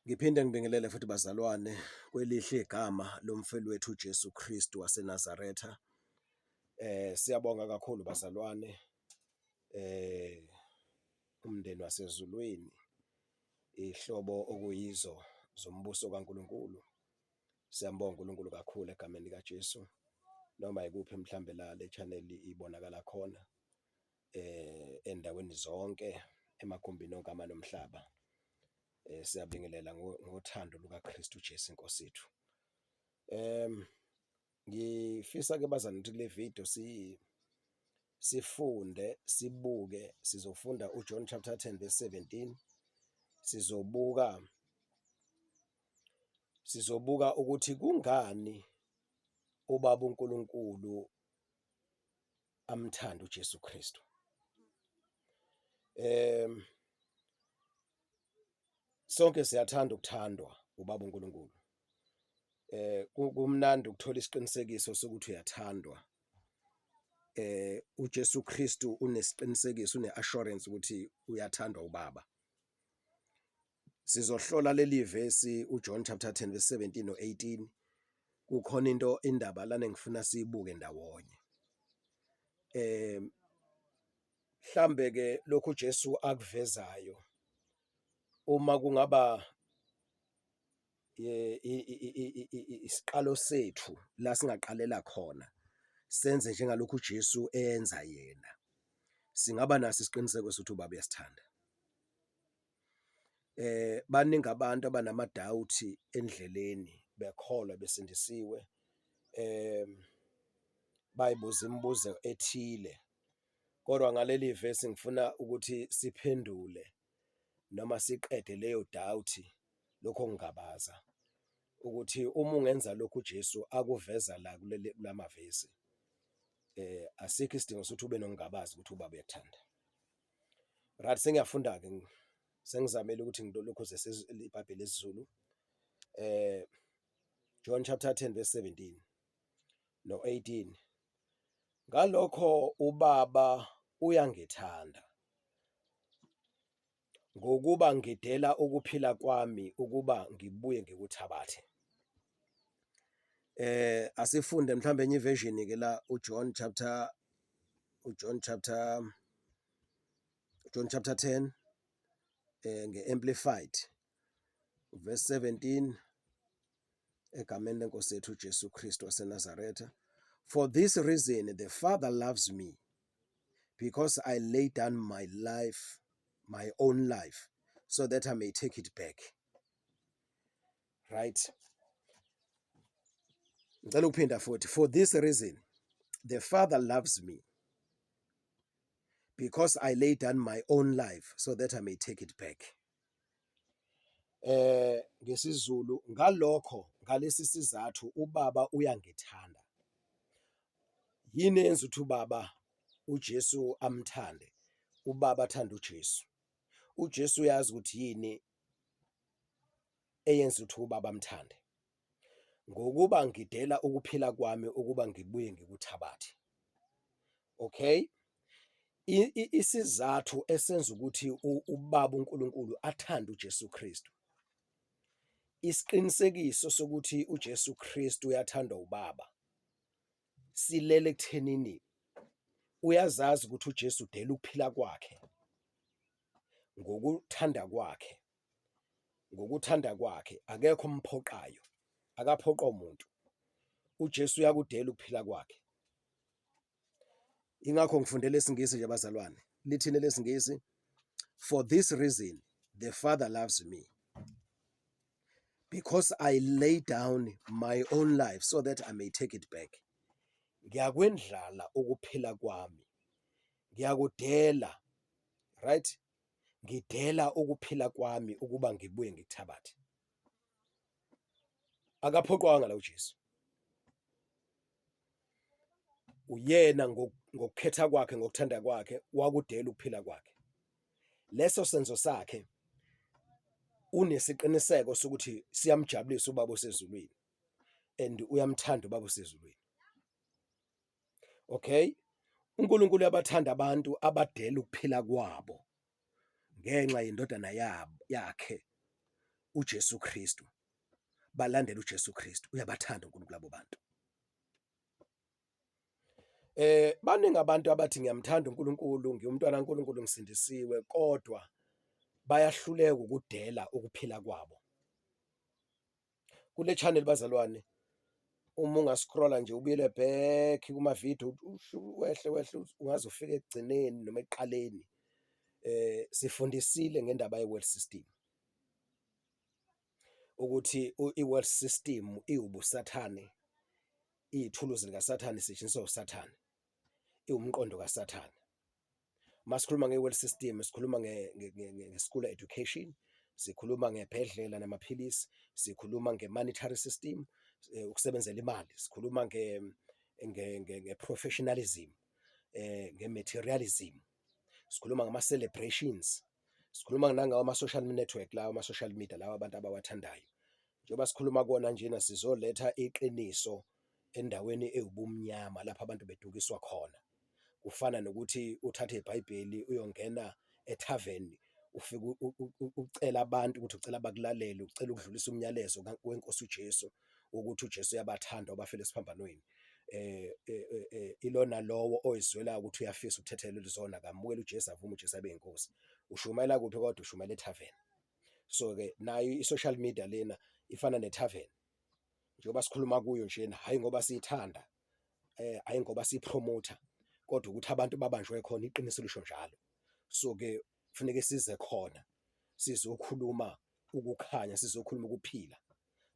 Ngiphinde ngibingelele futhi bazalwane kwelihle igama lomfeli wethu uJesu Kristu waseNazaretha. Siyabonga kakhulu bazalwane, umndeni wasezulwini, iy'hlobo okuyizo zombuso kaNkulunkulu. Siyambonga uNkulunkulu kakhulu egameni likaJesu. Noma ikuphi mhlambe la le channel ibonakala khona endaweni zonke emagumbini onke amane omhlaba. Siyabingelela ngothando lukaKristu Jesu iNkosi yethu. Ngifisa ke bazalwane ukuthi kule video sifunde sibuke, sizofunda uJohn chapter 10 verse 17. Sizobuka ukuthi kungani uBaba uNkulunkulu amthanda uJesu Kristu. Sonke siyathanda ukuthandwa uBaba uNkulunkulu. Kumnandi ukuthola isiqinisekiso sokuthi uyathandwa. UJesu Kristu unesiqinisekiso, une-assurance ukuthi uyathandwa uBaba. Sizohlola leli vesi uJohn chapter 10 verse 17 no-18. Kukhona into indaba lana engifuna siyibuke ndawonye. Mhlambe ke lokhu uJesu akuvezayo uma kungaba isiqalo sethu la singaqalela khona senze njengalokhu uJesu enza yena, singaba naso isiqiniseko sokuthi uBaba uyasithanda. Baningi abantu abanama-doubt endleleni bekholwa besindisiwe, bayibuza imibuzo ethile kodwa ngaleli vesi ngifuna ukuthi siphendule noma siqede leyo doubt, lokho kungabaza ukuthi uma ungenza lokhu uJesu akuveza la kuleli kulamavesi, asikho isidingo sokuthi ube nokungabaza ukuthi uBaba uyakuthanda. Right, sengiyafunda-ke, sengizamile ukuthi ngilokhuze iBhayibheli lesiZulu. John chapter 10 verse 17 no 18. Ngalokho uBaba uyangithanda, ngokuba ngidela ukuphila kwami ukuba ngibuye ngikuthabathe. Asifunde mhlambe enye iversion ke la uJohn chapter 10 nge-amplified verse 17 egameni lenkosi yethu uJesu Kristu waseNazaretha. For this reason the Father loves me, because I lay down my life, my own life, so that I may take it back. Right? Ngicela ukuphinda futhi. For this reason the Father loves me, because I lay down my own life so that I may take it back. NgesiZulu, ngalokho ngalesi sizathu uBaba uyangithanda. Yini eyenza ukuthi uBaba uJesu amthande? UBaba athanda uJesu. UJesu uyazi ukuthi yini eyenza ukuthi uBaba amthande. Ngokuba ngidela ukuphila kwami ukuba ngibuye ngikuthabathe. Okay? Isizathu esenza ukuthi uBaba uNkulunkulu athande uJesu Kristu, isiqinisekiso sokuthi uJesu Kristu uyathandwa uBaba silele ekuthenini uyazazi ukuthi uJesu udela ukuphila kwakhe ngokuthanda kwakhe, ngokuthanda kwakhe, akekho omphoqayo, akaphoqwa umuntu. UJesu uyakudela ukuphila kwakhe. Ingakho ngifunde lesiNgisi nje bazalwane. Lithini lesiNgisi? For this reason the Father loves me, because I lay down my own life so that I may take it back. Ngiyakwendlala ukuphila kwami, ngiyakudela, right? Ngidela ukuphila kwami ukuba ngibuye ngikuthabathe. Akaphoqwanga la uJesu. Uyena ngokukhetha kwakhe, ngokuthanda kwakhe, wakudela ukuphila kwakhe. Leso senzo sakhe unesiqiniseko sokuthi siyamjabulisa uBaba osezulwini and uyamthanda uBaba osezulwini. Okay? uNkulunkulu uyabathanda abantu abadela ukuphila kwabo ngenxa yendodana yabo yakhe. uJesu Kristu, balandela uJesu Kristu. Uyabathanda uNkulunkulu labo bantu. Baningi abantu abathi ngiyamthanda uNkulunkulu, ngiwumntwana kaNkulunkulu ngisindisiwe kodwa bayahluleka ukudela ukuphila kwabo. Kule channel bazalwane uma unga-scroll-a nje ubuyele back kuma-video wehle wehle ungaze ufike ekugcineni noma ekuqaleni, sifundisile ngendaba ye-world system ukuthi i-world system iwubusathane, iyithuluzi likaSathane, isetshenziswa uSathane, iwumqondo kaSathane. Masikhuluma nge-world system sikhuluma nge-school education, sikhuluma ngebhedlela namaphilisi, sikhuluma nge-monetary system, ukusebenzela imali, sikhuluma nge-professionalism, nge-materialism, sikhuluma ngama-celebrations, sikhuluma nangawo ama-social network lawa ama-social media lawa abantu abawathandayo. Njengoba sikhuluma kuwona njena sizoletha iqiniso endaweni ewubumnyama lapho abantu bedukiswa khona. Kufana nokuthi uthathe iBhayibheli uyongena ethaveni ufike ucela abantu ukuthi ucela bakulalele, ucela ukudlulisa umyalezo wenkosi uJesu wokuthi uJesu uyabathanda wabafela esiphambanweni. Ilona lowo oyizwelayo ukuthi uyafisa ukuthethelelwa izono akamukele uJesu avume uJesu abe yinkosi. Ushumayela kuphi kodwa? Ushumayela ethaveni. So-ke nayo i-social media lena ifana nethaveni. Njengoba sikhuluma kuyo njena hhayi ngoba siyithanda, hhayi ngoba siyi-promote-a kodwa ukuthi abantu babanjwe khona iqiniso lisho njalo. So-ke kufuneke size khona sizokhuluma ukukhanya, sizokhuluma ukuphila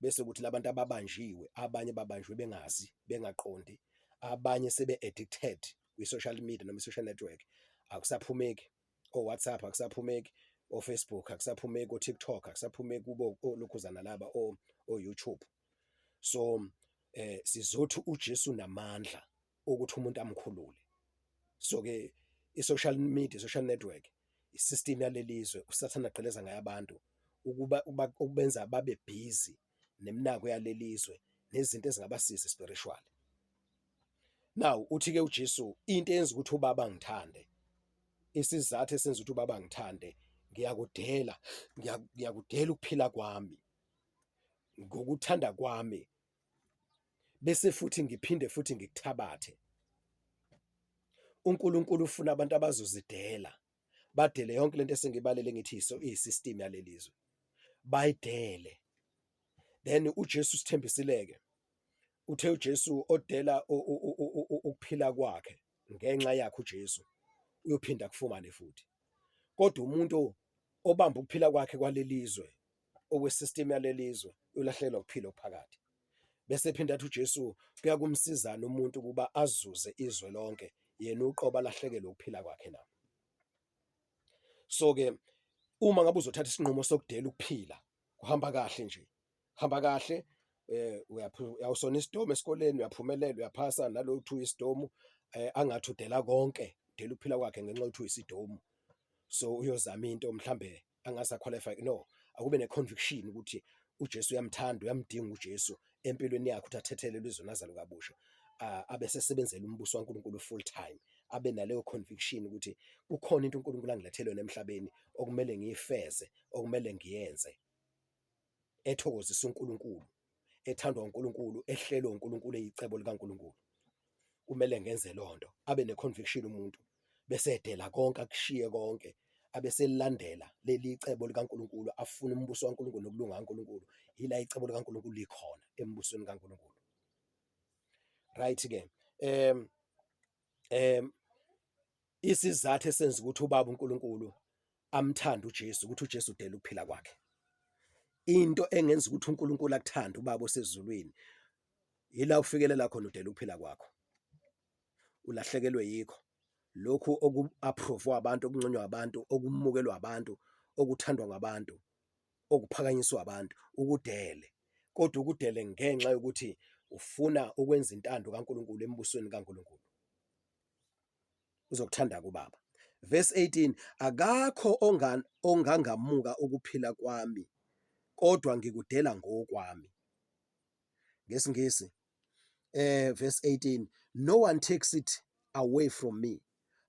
bese kuthi la bantu ababanjiwe abanye babanjwe bengazi, bengaqondi, abanye sebe-addicted kwi-social media noma i-social network, akusaphumeki o-WhatsApp, akusaphumeki o-Facebook, akusaphumeki o-TikTok, akusaphumeki kubo olokhuzana laba o-YouTube. So sizothi uJesu unamandla ukuthi umuntu amkhulule. So-ke i-social media, i-social network, i-system yalelizwe uSathane agqileza ngayo abantu ukuba ukubenza babe busy neminako yalelizwe nezinto ezingabasiza spiritually. Now uthi-ke uJesu into eyenza ukuthi ubaba angithande, isizathu esenza ukuthi ubaba angithande, ngiyakudela, ngiyakudela ukuphila kwami ngokuthanda kwami bese futhi ngiphinde futhi ngikuthabathe. UNkulunkulu ufuna abantu abazozidela, badele yonke lento esengibalele ngithi iyi-system yalelizwe, bayidele. Then uJesu usithembisile-ke, uthe uJesu odela ukuphila kwakhe ngenxa yakhe uJesu uyophinda akufumane futhi. Kodwa umuntu obamba ukuphila kwakhe kwalelizwe okwe-system yalelizwe uyolahlekelwa ukuphila okuphakade. Bese ephinda athi uJesu kuyakumsizana umuntu ukuba azuze izwe lonke yena uqobo alahlekelwe ukuphila kwakhe na. So-ke uma ngabe uzothatha isinqumo sokudela ukuphila kuhamba kahle nje, hamba kahle uyawusona isidomu esikoleni uyaphumelela uyaphasa nalo kuthiwa isidomu angathi udela konke, udela ukuphila kwakhe ngenxa yokuthi uyisidomu. So uyozama into mhlambe angase a-qualify, no, akube ne-conviction ukuthi uJesu uyamthanda, uyamdinga uJesu empilweni yakhe ukuthi athethelelwe izono azalwe kabusha, abe esesebenzela umbuso kaNkulunkulu full time, abe naleyo conviction ukuthi kukhona into uNkulunkulu angilethele yona emhlabeni okumele ngiyifeze, okumele ngiyenze ethokozisa uNkulunkulu, ethandwa uNkulunkulu, ehlelwe uNkulunkulu, eyicebo likaNkulunkulu. Kumele ngenze leyo nto, abe ne-conviction umuntu bese edela konke akushiye konke abeselandela leli cebo likaNkulunkulu, afune umbuso kaNkulunkulu nokulunga kaNkulunkulu. Yila icebo likaNkulunkulu likhona embusweni kaNkulunkulu. Right-ke, isizathu esenza ukuthi ubaba uNkulunkulu amthande uJesu ukuthi uJesu udela ukuphila kwakhe. Into engenza ukuthi uNkulunkulu akuthande ubaba osezulwini yila ufikelela khona udela ukuphila kwakho. Ulahlekelwe yikho lokhu oku-approve-wa abantu, okunconywa abantu, okumukelwa abantu, okuthandwa ngabantu, okuphakanyiswa abantu, ukudele. Kodwa ukudele ngenxa yokuthi ufuna ukwenza intando kaNkulunkulu embusweni kaNkulunkulu. Uzokuthanda kubaba. Verse 18, akakho ongangamuka ukuphila kwami kodwa ngikudela ngokwami. NgesiNgisi verse 18, no one takes it away from me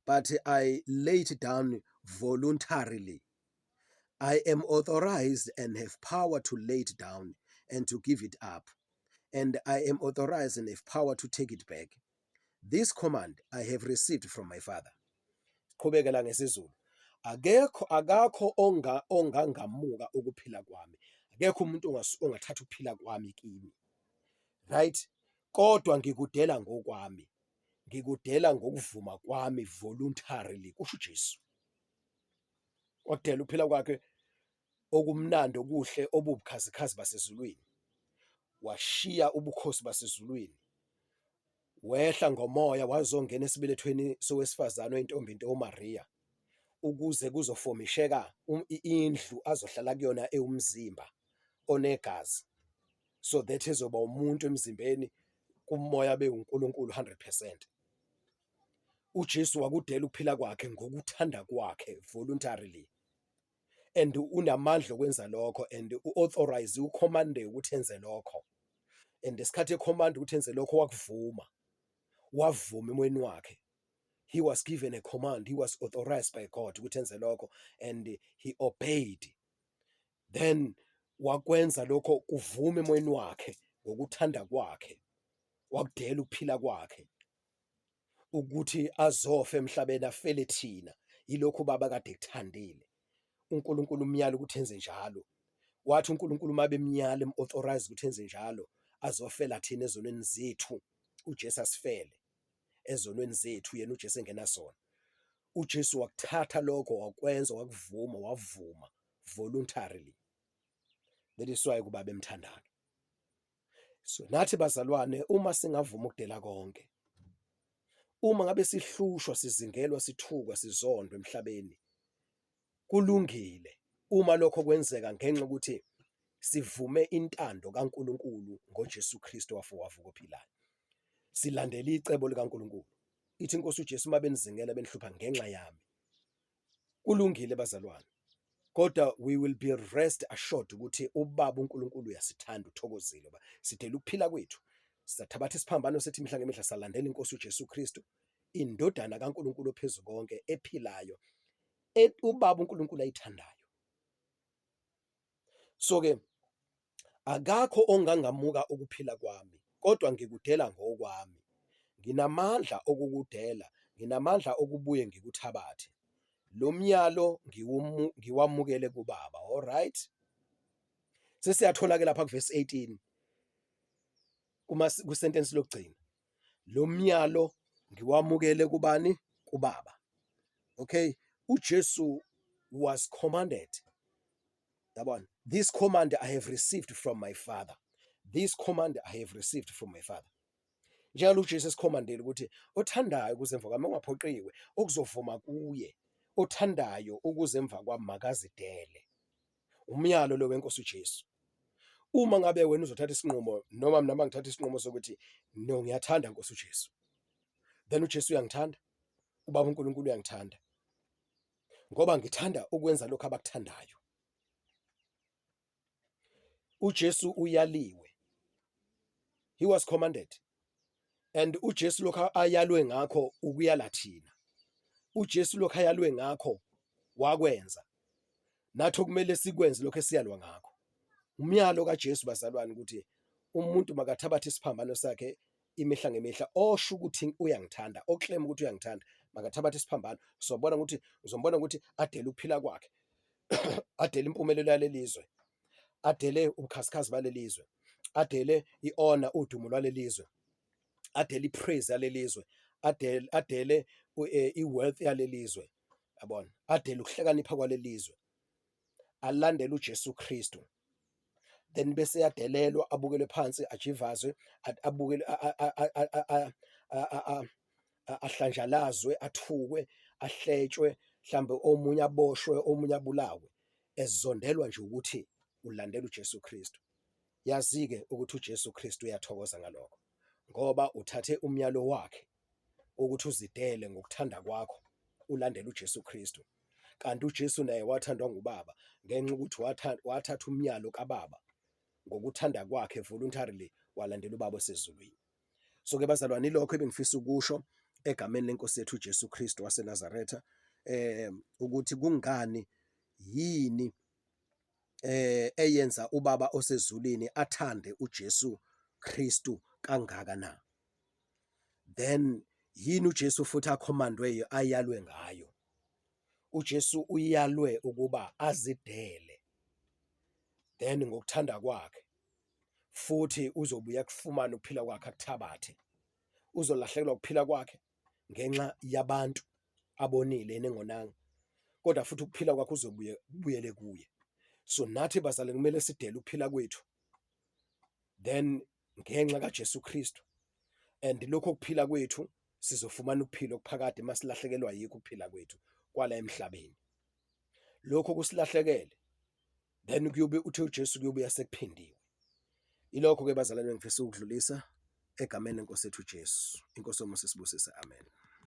but I lay it down voluntarily. I am authorized and have power to lay it down and to give it up, and I am authorized and have power to take it back. This command I have received from my father. Qhubeke la ngesiZulu. Akekho akakho onga ongangamuka ukuphila kwami. Akekho umuntu ongathatha ukuphila kwami kimi. Right? Kodwa ngikudela ngokwami. Ngikudela ngokuvuma kwami voluntarily kusho uJesu. Wadela ukuphila kwakhe okumnandi okuhle obubukhazikhazi basezulwini. Washiya ubukhosi basezulwini. Wehla ngomoya wazongena esibelethweni sowesifazane oyintombi nto uMariya ukuze kuzofomisheka indlu azohlala kuyona ewumzimba onegazi so that ezoba umuntu emzimbeni kumoya bewuNkulunkulu 100%. UJesu wakudela ukuphila kwakhe ngokuthanda kwakhe voluntarily and unamandla okwenza lokho and u-authorize ucommande ukuthi enze lokho and esikhathi ecommand ukuthi enze lokho wakuvuma wavuma emoyeni wakhe. He was given a command, he was authorized by God ukuthi enze lokho and he obeyed. Then wakwenza lokho kuvuma emoyeni wakhe ngokuthanda kwakhe wakudela ukuphila kwakhe ukuthi azofa emhlabeni afele thina. Yilokhu ubaba kade ekuthandile. UNkulunkulu umyala ukuthi enze njalo. Wathi uNkulunkulu uma bemyala em-authorize ukuthi enze njalo azofela thina ezonweni zethu, uJesu asifele ezonweni zethu yena uJesu engenasona. UJesu wakuthatha lokho wakwenza wakuvuma wavuma voluntarily. That is why kuba bemthandana. So nathi bazalwane uma singavuma ukudela konke, uma ngabe sihlushwa sizingelwa sithukwa sizondwa emhlabeni, kulungile uma lokho kwenzeka ngenxa yokuthi sivume intando kaNkulunkulu ngoJesu Kristu wafa wavuka ophilayo. Silandela icebo likaNkulunkulu. Ithi inkosi uJesu uma benizingela benihlupha ngenxa yami. Kulungile bazalwane. Kodwa we will be rest assured ukuthi ubaba uNkulunkulu uyasithanda uthokozile ba sidela ukuphila kwethu. Sizathabatha isiphambano sethi imihla ngemihla salandela inkosi uJesu Kristu indodana kaNkulunkulu ophezu konke ephilayo ubaba uNkulunkulu ayithandayo. So ke akakho ongangamuka ukuphila kwami kodwa ngikudela ngokwami. Nginamandla okukudela, nginamandla okubuye ngikuthabathe. Lo myalo ngiwamukele kuBaba. All right. Sesiyathola ke lapha kuverse 18 kuma ku sentence lokugcina. Lo myalo ngiwamukele kubani? KuBaba. Okay, uJesu was commanded. Yabona, this command I have received from my father. This command I have received from my father. Njalo uJesu esikhomandile ukuthi othandayo ukuze emva kwami ungaphoqiwe okuzovuma kuye othandayo ukuze emva kwami makazidele. Umyalo lo wenkosi uJesu. Uma ngabe wena uzothatha isinqumo noma mina mangithatha isinqumo sokuthi no ngiyathanda Nkosi uJesu. Then uJesu uyangithanda, uBaba uNkulunkulu uyangithanda. Ngoba ngithanda ukwenza lokho abakuthandayo. uJesu uyaliwe. He was commanded. And uJesu lokho ayalwe ngakho ukuyala thina. uJesu lokho ayalwe ngakho wakwenza. Nathi okumele sikwenze lokho esiyalwa ngakho. Umyalo kaJesu bazalwane ukuthi umuntu makathabathe isiphambano sakhe imihla ngemihla osho ukuthi uyangithanda oclaim ukuthi uyangithanda makathabathe isiphambano sobona ukuthi uzombona ukuthi adele ukuphila kwakhe adele impumelelo yalelizwe adele ubukhazikhazi balelizwe adele i-honor udumo lwalelizwe adele ipraise yalelizwe adele adele i-wealth yalelizwe yabona adele ukuhlakanipha kwalelizwe alandele uJesu Kristu then bese yadelelwa abukelwe phansi ajivazwe abukelwe ahlanjalazwe athukwe ahletshwe mhlambe omunye aboshwe omunye abulawe ezondelwa nje ukuthi ulandela uJesu Kristu. Yazi-ke ukuthi uJesu Kristu uyathokoza ngalokho ngoba uthathe umyalo wakhe ukuthi uzidele ngokuthanda kwakho ulandele uJesu Kristu. Kanti uJesu naye wathandwa nguBaba ngenxa ukuthi wathatha umyalo kaBaba ngokuthanda kwakhe voluntarily walandela uBaba osezulwini. So ke bazalwane ilokho ebengifisa ukusho egameni lenkosi yethu uJesu Kristu waseNazaretha ukuthi kungani yini. Eyenza uBaba osezulwini athande uJesu Kristu kangaka na? Then yini uJesu futhi akhomandwe ayalwe ngayo? UJesu uyalwe ukuba azidele then ngokuthanda kwakhe futhi uzobuya akufumane ukuphila kwakhe akuthabathe. Uzolahlekelwa ukuphila kwakhe ngenxa yabantu abonile yena engonanga, kodwa futhi ukuphila kwakhe uzobuye kubuyele kuye. So nathi bazalwane kumele sidele ukuphila kwethu then ngenxa kaJesu Kristu, and lokho kuphila kwethu sizofumana ukuphila okuphakade masilahlekelwa yikho ukuphila kwethu kwala emhlabeni. Lokho kusilahlekele then kuyobe uthe uJesu kuyobuya sekuphindiwe. Ilokho-ke bazalwane engifisa ukudlulisa egameni lenkosi yethu uJesu. Inkosi yomusa isibusise, amen.